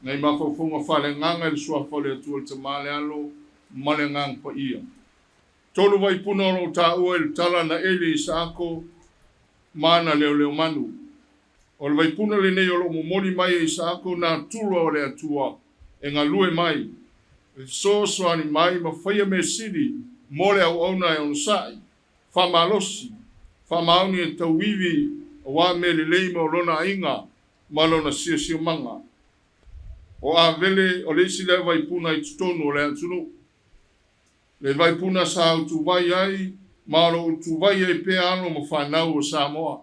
Nai mafaufauga faaleagaga i le Suafa o le Atua le Tama, le Alo ma le Agaga Paia. Tolu vaipuna o lo o taua i le tala na eli e Isaako ma ana leoleomanu. O le vaipuna lenei o lo o momoli mai e Isaako natura o le Atua e galue mai, e fesoasoani mai ma faia mea sili mo le auauna e onosai, faamalosi, faamaoni e tauivi aua mea lelei mo lona aiga ma lona siosiomaga. O Avele o le isi lea vaipuna i totonu o le atunuu. Le vaipuna sa utuvai ai ma o lo o utuvai ai pea alo ma fanau o Samoa.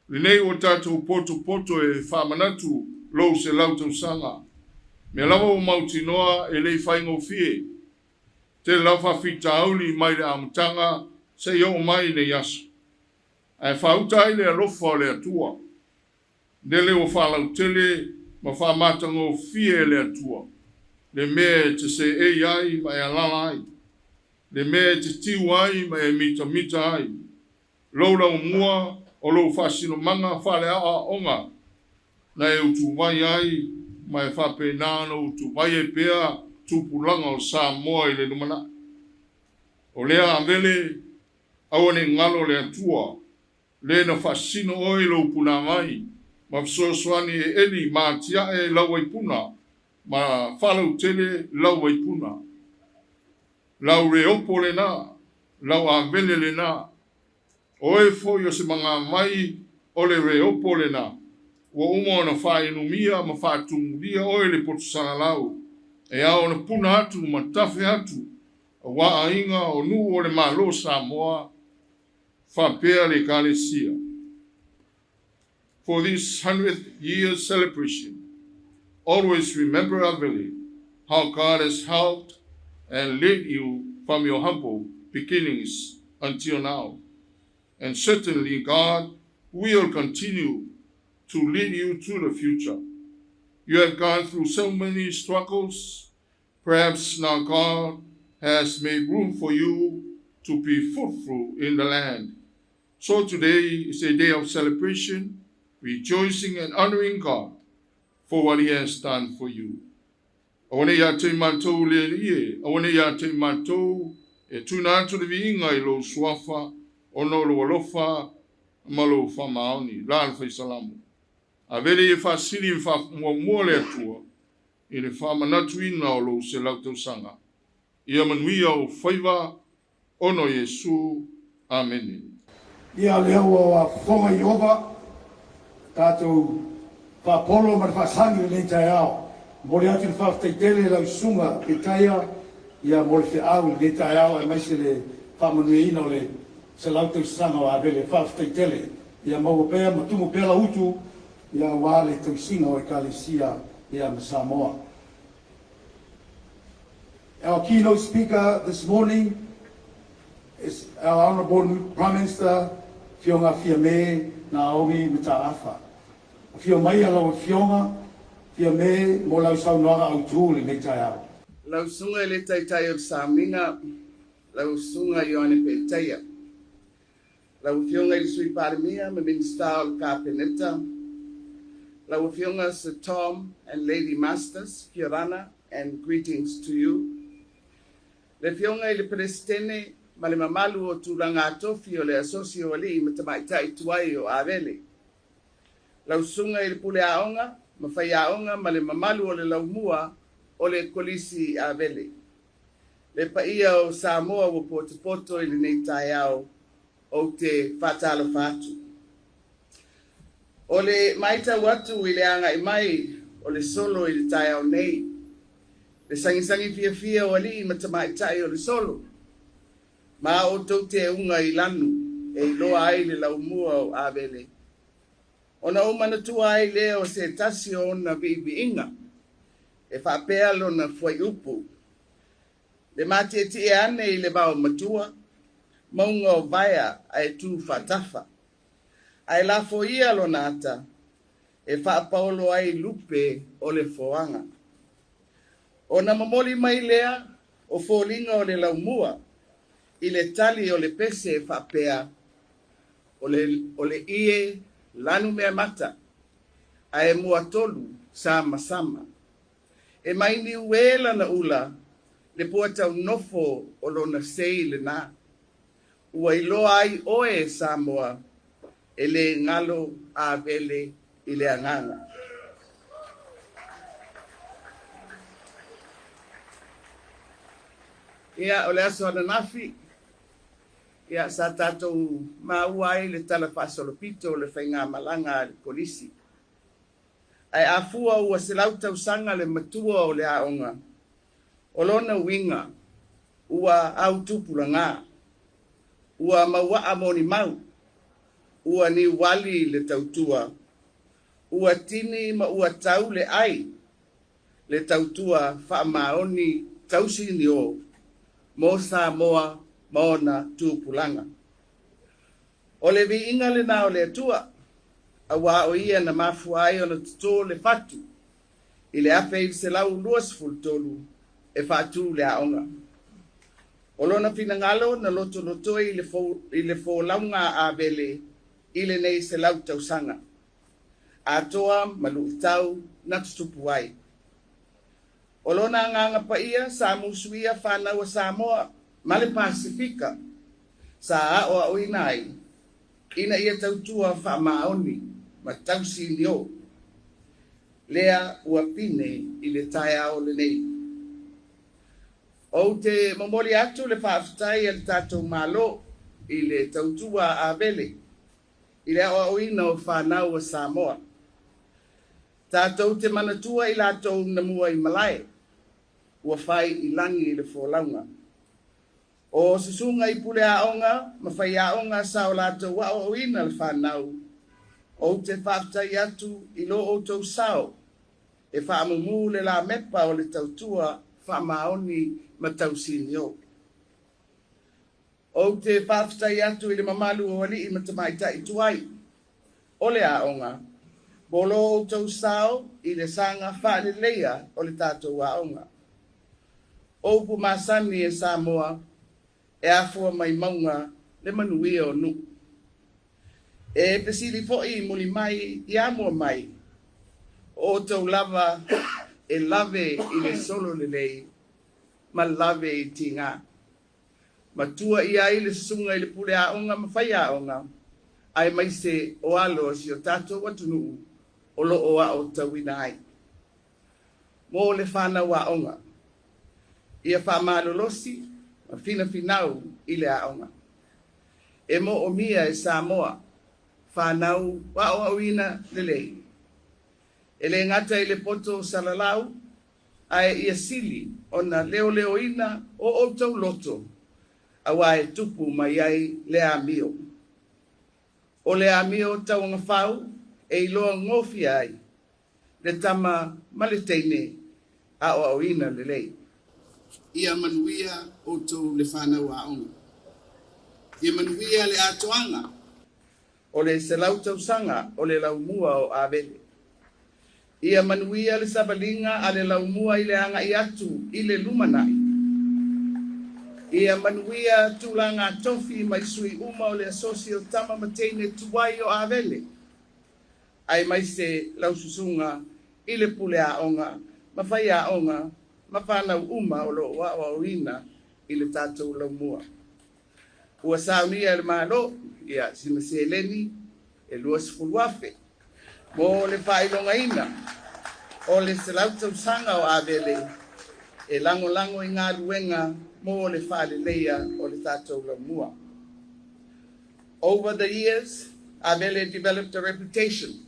Lenei ua tatou potopoto e faamanatu lou 100 tausaga. Mea lava ua mautinoa e le i faigofie. Tele lava faafitauli mai le amataga seia oo mai i nei aso. Ae faauta ai le alofa o le Atua. Lele ua faalautele ma faamatagofie e le Atua le mea e te seei ai ma e alaala ai, le mea e te tiu ai ma e mitamita ai. Lou laumua o lou faasinomaga faaleaoaoga na e utuvai ai ma e faapena ona utuvai ai pea tupulaga o Samoa i le lumanai. O lea Avele, aua ne i galo le Atua, le na faasino oe i lou punavai ma fesoasoani e eli ma atiae lau vaipuna ma faalautele lau vaipuna. Lau reopo lena, lau Avele lena. O oe foi o se magavai o le reopo lena. Ua uma ona faainumia ma faatumulia oe i le poto salalau e ao ona puna atu ma tafe atu aua aiga o nuu o le Malo o Samoa faapea le Ekalesia. For this 100th year celebration, always remember, Avele, how God has helped and led you from your humble beginnings until now. And certainly God will continue to lead you to the future. You have gone through so many struggles. Perhaps now God has made room for you to be fruitful in the land. So today is a day of celebration, rejoicing and honoring God for what He has done for you. Aua nei ia te i matou le Alii e, aua nei ia te i matou e tuuina atu le viiga i lou suafa ona o lou alofa ma lou faamaoni. La le Fai Salamo. Avele ia faasili ma faamuamua le Atua i le faamanatuina o lou 100 tausaga. Ia manuia ou faiva ona o Iesu. Amene. Ia lea ua fofoga Ieova tatou faapolo ma le faasagi i lenei taeao. Momoli atu le faafetai tele i lau susuga Petaia ia mo le feau i lenei taeao aemaise le faamanuiaina o le 100 tausaga o Avele. Faafetai tele. Ia maua pea ma tumu pea lau utu ia aua le tausiga o Ekalesia ia ma Samoa. Our keynote speaker this morning is our Honourable new Prime Minister, Afioga Fiame Naomi Mataafa. Afio mai lau Afioga Fiame mo lau saunoaga autu i lenei taeao. Lau susuga i le Taitai o le Sauniga, lau susuga Ioane Petaia. Lau Afioga i le Sui Palemia ma Minisita o le Kapeneta, lau Afioga Sir Tom and Lady Masters, kia ora and greetings to you. Le Afioga i le Peresetene ma le mamalu o tulaga atofi o le Asosi o Alii ma Tamaitai Tuai o Avele. Lau susuga i le Pule Aoga ma Faiaoga ma le mamalu o le laumua o le Kolisi Avele. Le paia o Samoa ua potopoto i lenei taeao, ou te faatalofa atu. O le matau atu i le agai mai o le solo i le taeao nei, le sagisagi fiafia o alii ma tamaitai o le solo, ma a outou teuga i lanu e iloa ai le laumua o Avele, ona ou manatua ai lea o se tasi o ona viiviiga e faapea lona fuaiupu, Le matietie ane i le vao matua, mauga o Vaea ae tu faatafa. Ae lafo ia lona ata e faapaolo ai lupe o le foaga. Ona momoli mai lea o foliga o le laumua i le tali o le pese e faapea, O le, o le ie lanumeamata, ae muatolu. Samasama. E mai Niue lana ula, le puataunofo o lona sei lena. Ua iloa ai oe e Samoa, e le galo Avele i le agaga. Ia, o le aso ananafi, ia, sa tatou maua ai le tala faasolopito o le faigamalaga a le Kolisi. Ae a fua ua 100 tausaga le matua o le aoga, o lona uiga ua autupulaga, ua mauaa monimau, ua niuali le tautua, ua tini ma ua tau le ai le tautua faamaoni tausinio mo Samoa ma ona tupulaga. O le viiga lena o le Atua, auā o Ia na mafua ai ona totō le fatu i le 1923 e faatū le aoga. O lona finagalo na lotolotoi i le folauga a Avele i lenei 100 tausaga atoa ma luitau na tutupu ai. O lona agaga paia sa musuia fanau a Samoa ma le Pasefika sa aoaoina ai ina ia tautua faamaoni ma tausinio. Lea ua pine i le taeao lenei. Ou te momoli atu le faafetai a le tatou Malo i le tautua a Avele i le aoaoina o fanau a Samoa. Tatou te manatua i latou na mua i malae, ua fai i lagi le folauga. O susuga i pule aoga ma faiaoga sa o latou aoaoina le fanau, ou te faafetai atu i lo outou sao e faamumu le lamepa o le tautua faamaoni ma tausinio. Ou te faafetai atu i le mamalu o alii ma tamaitai tuai o le aoga, mo lo outou sao i le saga faaleleia o le tatou aoga. O upu masani e Samoa, e afua mai mauga le manuia o nuu. E fesili foi i muli mai i amua mai, o outou lava e lave i le solo lelei ma lave i tiga. Matua i ai le susuga i le pule aoga ma faiaoga, aemaise o alo o si o tatou atunuu o lo o aotauina ai. Mo le fanau aoga, ia faamalolosi ma finafinau i le aoga. E moomia e Samoa fanau aoaoina lelei. E le gata i le poto salalau, ae ia sili ona leoleoina o outou loto, auā e tupu mai ai le amio. O le amio tauagafau e iloa gofie ai le tama ma le teine aoaoina lelei. Ia manuia outou le fanau aoga. Ia manuia le atoaga o le 100 tausaga o le laumua o Avele. Ia manuia le savaliga a le laumua i le agai atu i le lumanai. Ia manuia tulaga tofi mai sui uma o le asosi o tama ma teine tuai o Avele, aemaise lau susuga i le pule aoga ma faiaoga ma fanau uma o lo o aoaoina i le tatou laumua. Ua saunia e le Malo ia sina seleni e 20,000 mo le faailogaina o le 100 tausaga o Avele e lagolago i galuega mo le faaleleia o le tatou laumua. Over the years, Avele developed a reputation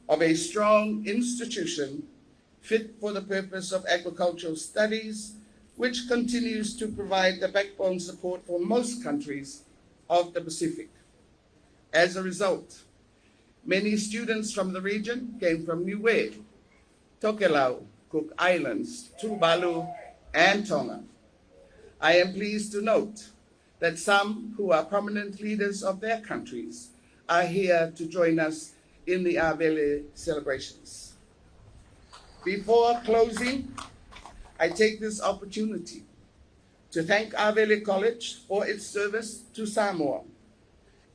of a strong institution fit for the purpose of agricultural studies, which continues to provide the backbone support for most countries of the Pacific. As a result, many students from the region came from Niue, Tokelau, Cook Islands, Tuvalu, and Tonga. I am pleased to note that some who are prominent leaders of their countries are here to join us in the Avele celebrations. Before closing, I take this opportunity to thank Avele College for its service to Samoa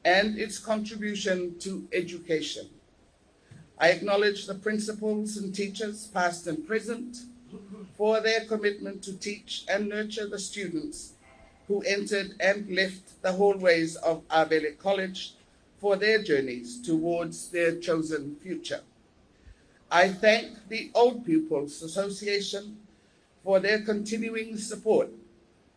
and its contribution to education. I acknowledge the principals and teachers, past and present, for their commitment to teach and nurture the students who entered and left the hallways of Avele College for their journeys towards their chosen future. I thank the Old Pupils Association for their continuing support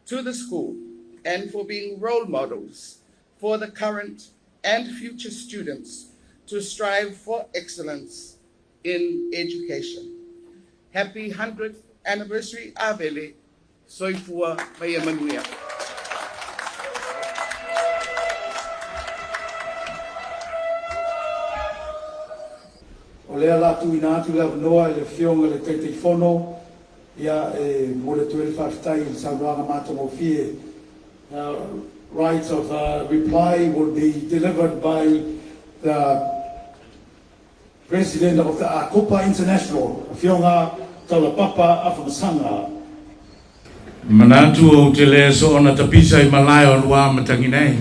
to the school and for being role models for the current and future students to strive for excellence in education. Happy 100th anniversary, Avele. Soifua ma ia manuia. O lea la tuuina atu le avanoa i le Afioga i le Taitaifono, ia, e momoli atu ai le faafetai i le saunoaga matagofie. The right of reply will be delivered by the President of the Akopa International, Afioga Taulapapa Afamasaga. Manatu ou te le soona tapisa i malae o lua matangi nei.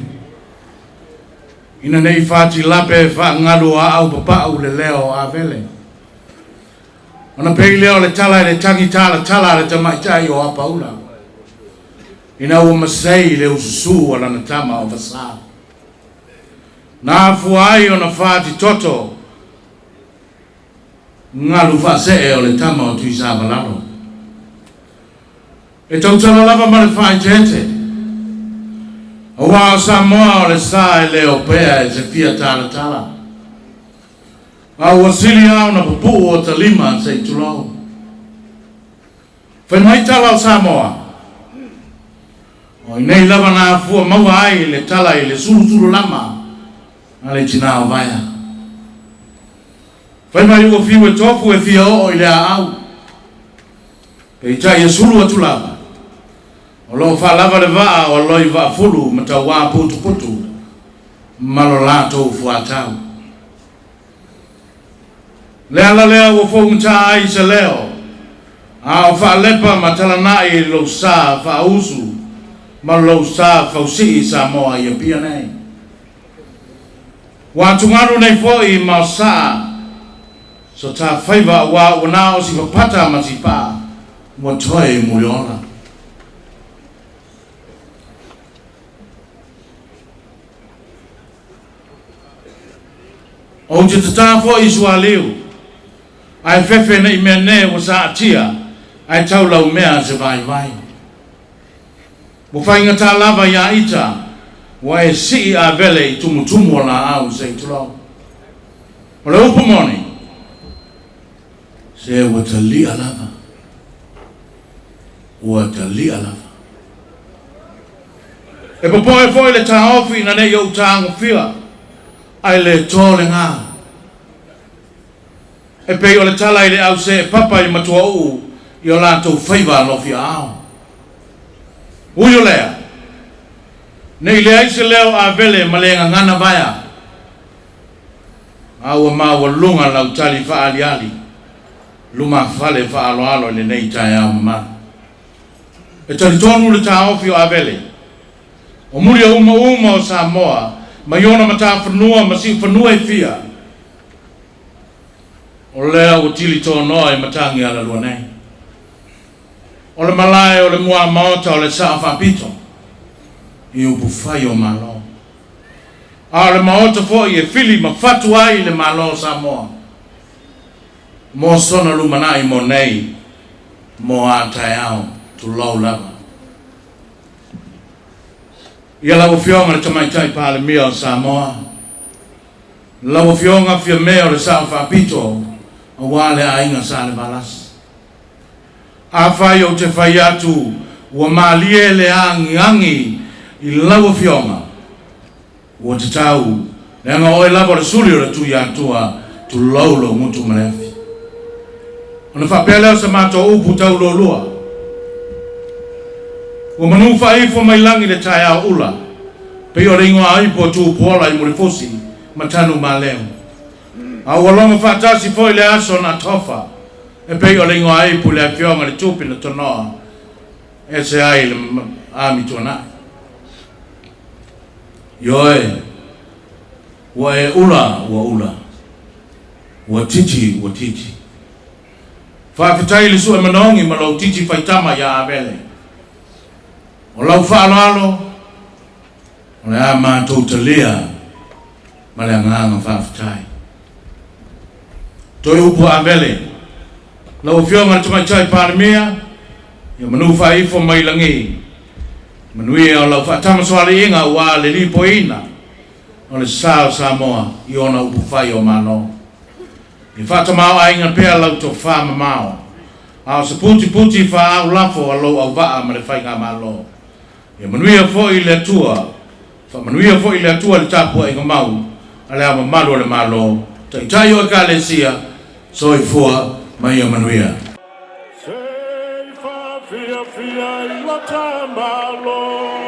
Ina nei fati lape faangalu o aau papau le leo o Avele. Ona pei lea o le tala i le tagi talatala a le tamaitai o Apaula. Ina ua masei le ususū a lana tama o Vasā. Na afua ai ona fati toto galu faasee o le tama o Tuisavalalo. E tautala lava ma le faaeteete, aua o Samoa o le sa e le opea e se fia talatala, a ua sili lava ona pupuu o ta lima se i tulou. Fai mai tala o Samoa, o i nei lava na afua maua ai le tala i le sulusulu lama a le tinā o Vaea. Fai mai ua fiu e tofu e fia oo i le aau, peitai e sulu atu lava. O lo o faalava le vaa o Aloi Vaafulu ma Tauā Putuputu ma lo latou fuatau. Le ala lea ua fougata ai se leo, a o faalepa ma talanai i lou sa faausu ma lou sa fausii Samoa i Apia nei. Ua atugalu nei foi ma o saa so ta faiva aua ua na o si papata ma si paa ua toe i Muliola. Ou te tatā foi i sualiu, ae fefe nei mea ne ua saatia, ae tau laumea se vaivai. Ua faigata lava iā ita, ua e sii Avele i tumutumu o laau se i tulou. O le upu moni, se ua talia lava, ua talia lava. E popoe foi le taofi ina nei ou tagofia, ae le to le gā. E pei o le tala i le au see papa i Matuauu i o latou faiva alofi aao. Ui o lea, ne i leai se leo Avele ma le gagana vaea, a ua maualuga lau tali faaaliali lumafale faaaloalo i lenei taeao mamalu. E talitonu le taofi o Avele, o muli o umauma o Samoa mai ona matafanua ma siufanua e fia, o lea ua tili tonoa i matagi alalua nei. O le malae o le muamaota o le saa faapito i upufai o Malo. A o le maota foi e fili ma fatu ai le Malo o Samoa mo sona lumanai mo nei mo a taeao tulou lava. Ia lau Afioga le Tamaitai Palemia o Samoa, lau Afioga Fiame o le Sao Faapito aua le aiga Salevalasi. Afai ou te fai atu ua malie le agiagi i lau Afioga, ua tatau, leaga o oe lava o le suli o le Tuiatua, tulou lou gutu ma le afi. Ona faapea lea o se matou upu taulualua, Ua manu faaifo mai lagi le taeao ula, pei o le igoa aipo o Tupuola i Mulifusi ma Tanumaleu. A ua logo faatasi foi le aso na tofa, e pei o le igoa ipu i le Afioga i le Tupi na tonoa ese ai le ami tuanai. Ioe, ua e ula, ua ula. Ua titi, ua titi. Faafetai i le sue manogi ma lou titi faitama ia Avele. O lau faaaloalo, o le a matou talia ma le agaga faafetai. Toe upu a Avele, Lau Afioga i le Tamaitai Palemia, ia manu faaifo mai lagi, manuia o lau faatamasoaliiga aua le lipoiina o le sa o Samoa i ona upufai o Malo. Ia faatamaoaiga pea lau tofa mamao, a o se putiputi faaaulafo a lou auvaa ma le faigamalo. Ia manuia foi le Atua, faamanuia foi le Atua i le tapuaiga mau a Le Ao Mamalu o le Malo, Taitai o Ekalesia, soifua ma ia manuia. Se i faafiafia i lo ta Malo.